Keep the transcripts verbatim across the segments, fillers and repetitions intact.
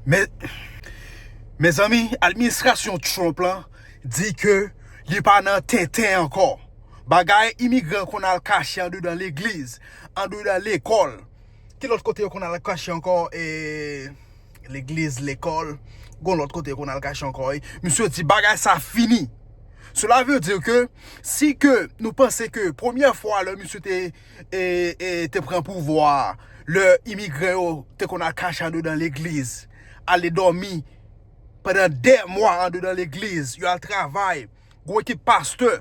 Men, mezanmi, administrasyon Trump lan di ke li pa nan tenten ankò. Bagay imigran konn al kache andedan legliz, andedan lekòl. Ki lòt kote yo konn al kache ankò? E, legliz, lekòl. Gon lòt kote yo konn al kache ankò, wi. Misye di bagay sa fini. Cela veut dire que si ke nou panse ke premyè fwa lè misye te, e, e, te pran pouvwa a, lè imigran yo te konn al kache andedan legliz, ale dòmi pandan dè mwa andedan legliz, yo al travay, gon ekip pastè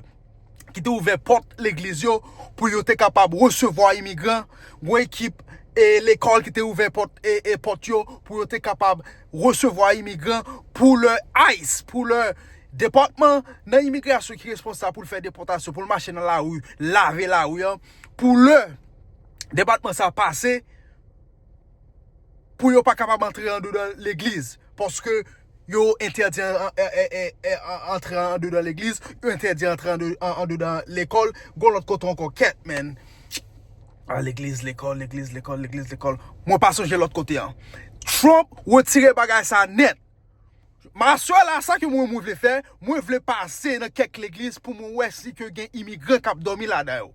ki te ouvè pòt legliz yo pou yo te kapab resevwa imigran, gon ekip, e, lekòl ki te ouvè pòt, e, e, pòt yo pou yo te kapab resevwa imigran, pou lè ICE, pou lè depatman nan imigrasyon ki responsab pou l fè depòtasyon, pou l mache nan lari, lave lari an, pou lè depatman sa pase, pou yo pa kapab antre andedan legliz, paske yo entèdi an, an, an, an, an, an, antre andedan legliz, yo entèdi antre ande-, an, andedan lekòl, gon lòt kote ankò, kèt, men. A, legliz, lekòl, legliz, lekòl, legliz, lekòl. Mwen pa sonje lòt kote an. Trump retire bagay sa nèt. Aswè la, sa ke mwen, mwen vle fè, mwen vle pase nan kèk legliz pou mwen wè si ke gen imigran k ap dòmi ladan yo.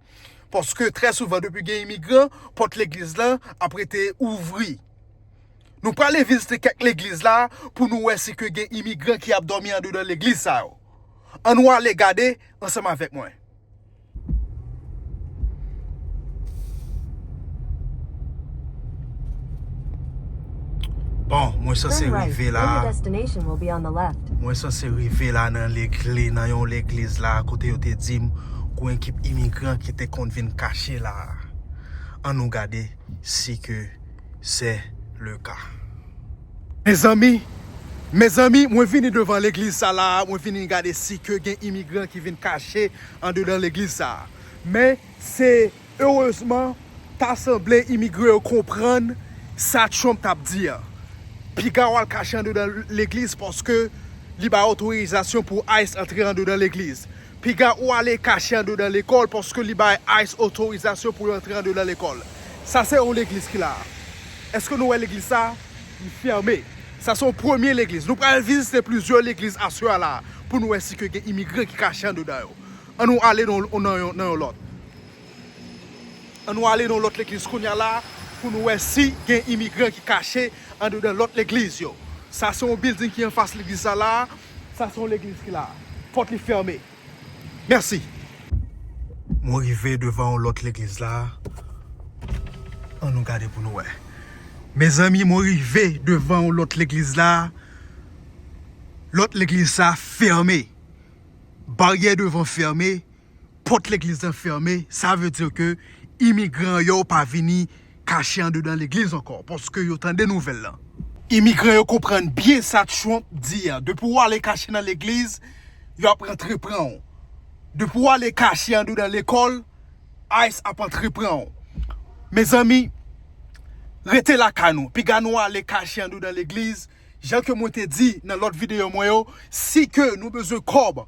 Paske trè souvan, depi gen imigran, pòt legliz lan ap rete ouvri. Nou prale vizite kèk legliz la pou nou wè si ke gen imigran ki ap dòmi andedan legliz sa yo. Ann nou ale gade ansanm avèk mwen. Bon, mwen sanse Turn right. rive Then la. The destination will be on the left. Mwen sanse rive la nan legliz, nan yon legliz la, kote yo te di m gon ekip imigran ki te konn vin kache la. Ann nou gade si ke c'est le cas. Mezanmi, mezanmi, mwen vini devan legliz sa la, mwen vini gade si ke gen imigran ki vin kache andedan legliz sa. Men, se erezman, ta sanble imigran yo konprann sa Trump t ap di a. Piga w al kache andedan legliz paske li bay otorizasyon pou ICE antre andedan legliz. Piga ou ale kache andedan lekòl paske li bay ICE otorizasyon pou yo antre andedan lekòl. Sa se yon legliz ki la. Èske nou wè legliz sa? Li fèmen. Sa se yon premye legliz. Nou pral vizite plizyè legliz aswè a la pou nou wè si ke gen imigran ki kache andedan yo. Ann nou ale nan, nan yon, nan yon lòt. Ann nou ale nan yon lòt legliz kounye a la pou nou wè si gen imigran ki kache andedan lòt legliz yo. Sa se yon bilding ki anfas legliz sa la. Sa se yon legliz ki la. Pòt li fèmen. Mèsi. Mwen rive devan yon lòt legliz la. Ann nou gade pou nou wè. Mezanmi, mwen rive devan yon lòt legliz la. Lòt legliz sa fèmen. Baryè devan fèmen. Pòt legliz lan fèmen. Sa vle di ke imigran yo pa vini kache andedan legliz ankò, paske yo tande nouvèl lan. Imigran yo konprann byen sa Trump di a. Depi w ale kache nan legliz, y ap antre pran w. Depi w ale kache andedan lekòl, ICE ap antre pran w. Mezanmi, rete lakay nou. Piga nou ale kache andedan legliz. Jan ke mwen te di nan lòt videyo mwen yo, si ke nou bezwen kòb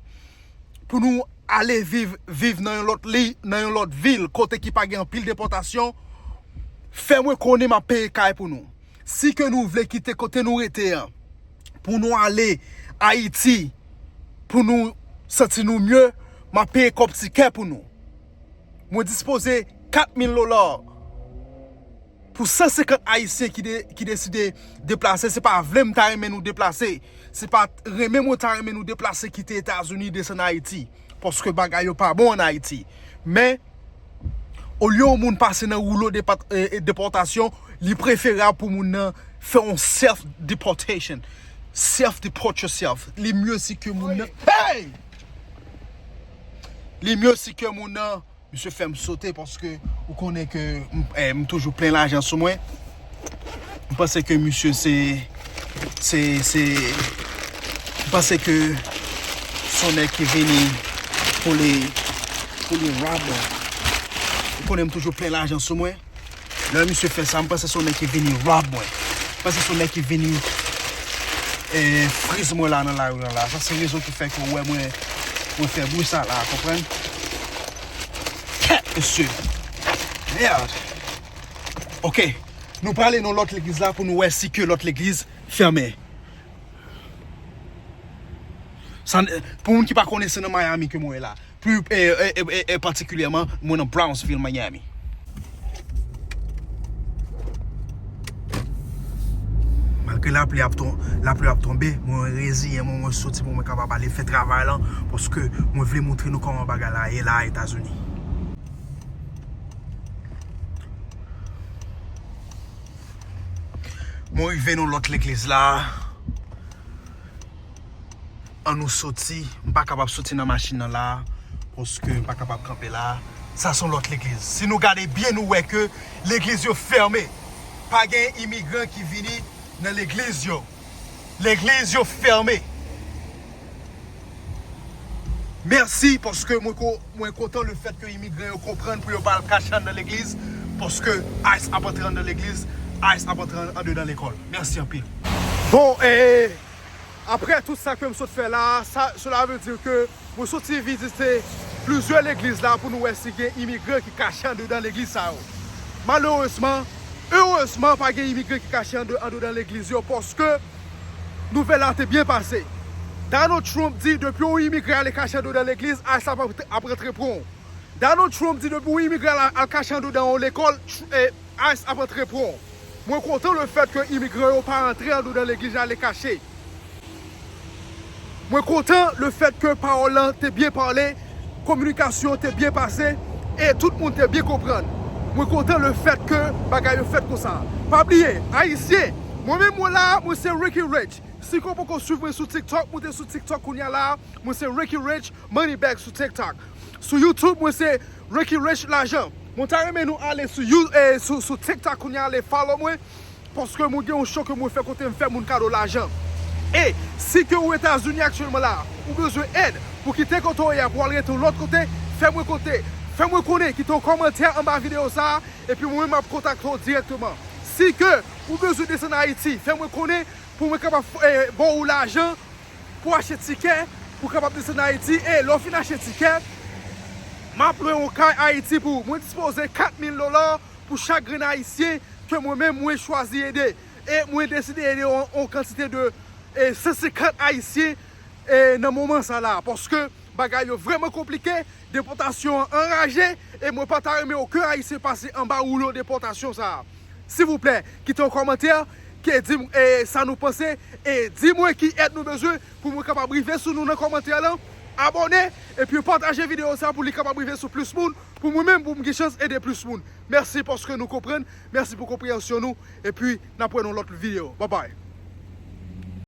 pou nou ale viv, viv nan yon lòt li, nan yon lòt vil, kote ki pa gen anpil depòtasyon, fè mwen konnen m ap peye kay pou nou. Si ke nou vle kite kote nou rete an, pou nou ale Ayiti, pou nou santi nou mye, m ap peye kòb tikè pou nou. Mwen dispoze kat mil dola pou san senkant Ayisyen ki de-, ki deside deplase. Se pa vle m ta renmen nou deplase. Se pa renmen mwen ta renmen nou deplase kite Etazini desann Ayiti. Paske bagay yo pa bon ann Ayiti. Men, olye yon moun pase nan woulo depat-, e, e, depòtasyon, li preferab pou moun nan fè yon self deportation. Self deport yourself. Li mye si ke moun nan. Hey! Li mye si ke moun nan. Misye fè m sote paske ou konnen ke m, eh, m toujou plen lajan sou mwen. M panse ke misye se, se, se, m panse ke se yon nèg ki vini pou li, pou li rob mwen. Ou konnen m toujou plen lajan sou mwen. Lè misye fè sa, m panse se yon nèg ki vini rob mwen. M panse se yon nèg ki vini, eh, friz mwen la nan lari an la. Sa se rezon ki fè ke w wè mwen, mwen fè bri sa la, konprann? Kèt, mesye. Mèd. Ok. Nou prale nan lòt legliz la pou nou wè si ke lòt legliz Fèmen. Sa, pou moun ki pa konnen, se nan Miami ke mwen ye la. Pli, e, e, e, e, e patikilyèman, mwen nan Brownsville, Miami. Malgre lapli ap ton-, lapli ap tonbe, mwen reziyen mwen, mwen soti pou mwen kapab ale fè travay lan, paske mwen vle montre nou kòman bagay la ye la Etazini. Mwen rive nan lòt legliz la. An nou soti. M pa kapab soti nan machin nan la, paske m pa kapab kanpe la. Sa se yon lòt legliz. Si nou gade byen, nou wè ke legliz yo fèmen. Pa gen imigran ki vini nan legliz yo. Legliz yo fèmen. Mèsi, paske mwen ko-, mwen kontan le fèt ke imigran yo konprann pou yo pa al kache anndan legliz, paske ICE ap antre anndan legliz, ICE ap antre an-, andedan lekòl. Mèsi anpil. Bon, e, apre tout sa ke m sot fè la, sa, cela veut dire ke mwen soti vizite plizyè legliz la pou nou wè si gen imigran ki kache andedan legliz sa yo. Malerezman, erezman, pa gen imigran ki kache ande-, andedan legliz yo, paske nouvèl la te byen pase. Donald Trump di depi yon imigran ale kache andedan legliz, ICE ap, ap rantre pran w. Donald Trump di depi yon imigran al, al kache andedan yon lekòl, tr-, e, ICE ap rantre pran w. Mwen kontan le fèt ke imigran yo pa antre andedan legliz ale kache. Mwen kontan le fèt ke pawòl lan te byen pale, kominikasyon te byen pase, e tout moun te byen konprann. Mwen kontan le fèt ke bagay yo fèt konsa. Pa bliye, Ayisyen, mwen menm mwen la, mwen se Ricky Rich. Si ke w poko swiv mwen sou TikTok, moute sou TikTok kounye a la, mwen se Ricky Rich Money Bag sou TikTok. Sou YouTube, mwen se Ricky Rich Lajan. Mwen ta renmen nou ale sou, You-, e, sou, sou TikTok kounye a, ale follow mwen. Paske mwen gen yon show ke mwen fè kote m fè moun kado lajan. E si ke ou Etazini aktyèlman la, ou bezwen èd pou kite kote w ye a pou al rete yon lòt kote, fè mwen kote, fè mwen konnen, kite yon kòmantè anba videyo sa a, epi mwen menm m ap kontakte w dirèkteman. Si ke ou bezwen desann Ayiti, fè mwen konnen pou mwen kapab, e, ba w lajan pou achte tikè, pou kapab desann Ayiti. E lè w fin achte tikè, m ap lwe yon kay Ayiti pou ou. Mwen dispoze kat mil dola pou chak grenn Ayisyen ke mwen menm mwen chwazi ede. E mwen deside ede yon, yon kantite de, e, san senkant Ayisyen, e, nan moman sa la. Paske bagay yo vrèman konplike, depòtasyon an anraje, e mwen pa ta renmen okenn Ayisyen pase anba woulo depòtasyon sa a. Silvouplè, kite yon kòmantè, ke di m, e, sa nou panse, e di mwen ki èd nou bezwen pou mwen kapab rive sou nou nan kòmantè lan. Abòne, epi pataje videyo sa pou li kapab rive sou plis moun, pou mwen menm, pou m gen chans ede plis moun. Mèsi paske nou konprann, mèsi pou konpreyansyon nou, epi n ap wè nan lòt videyo. Babay.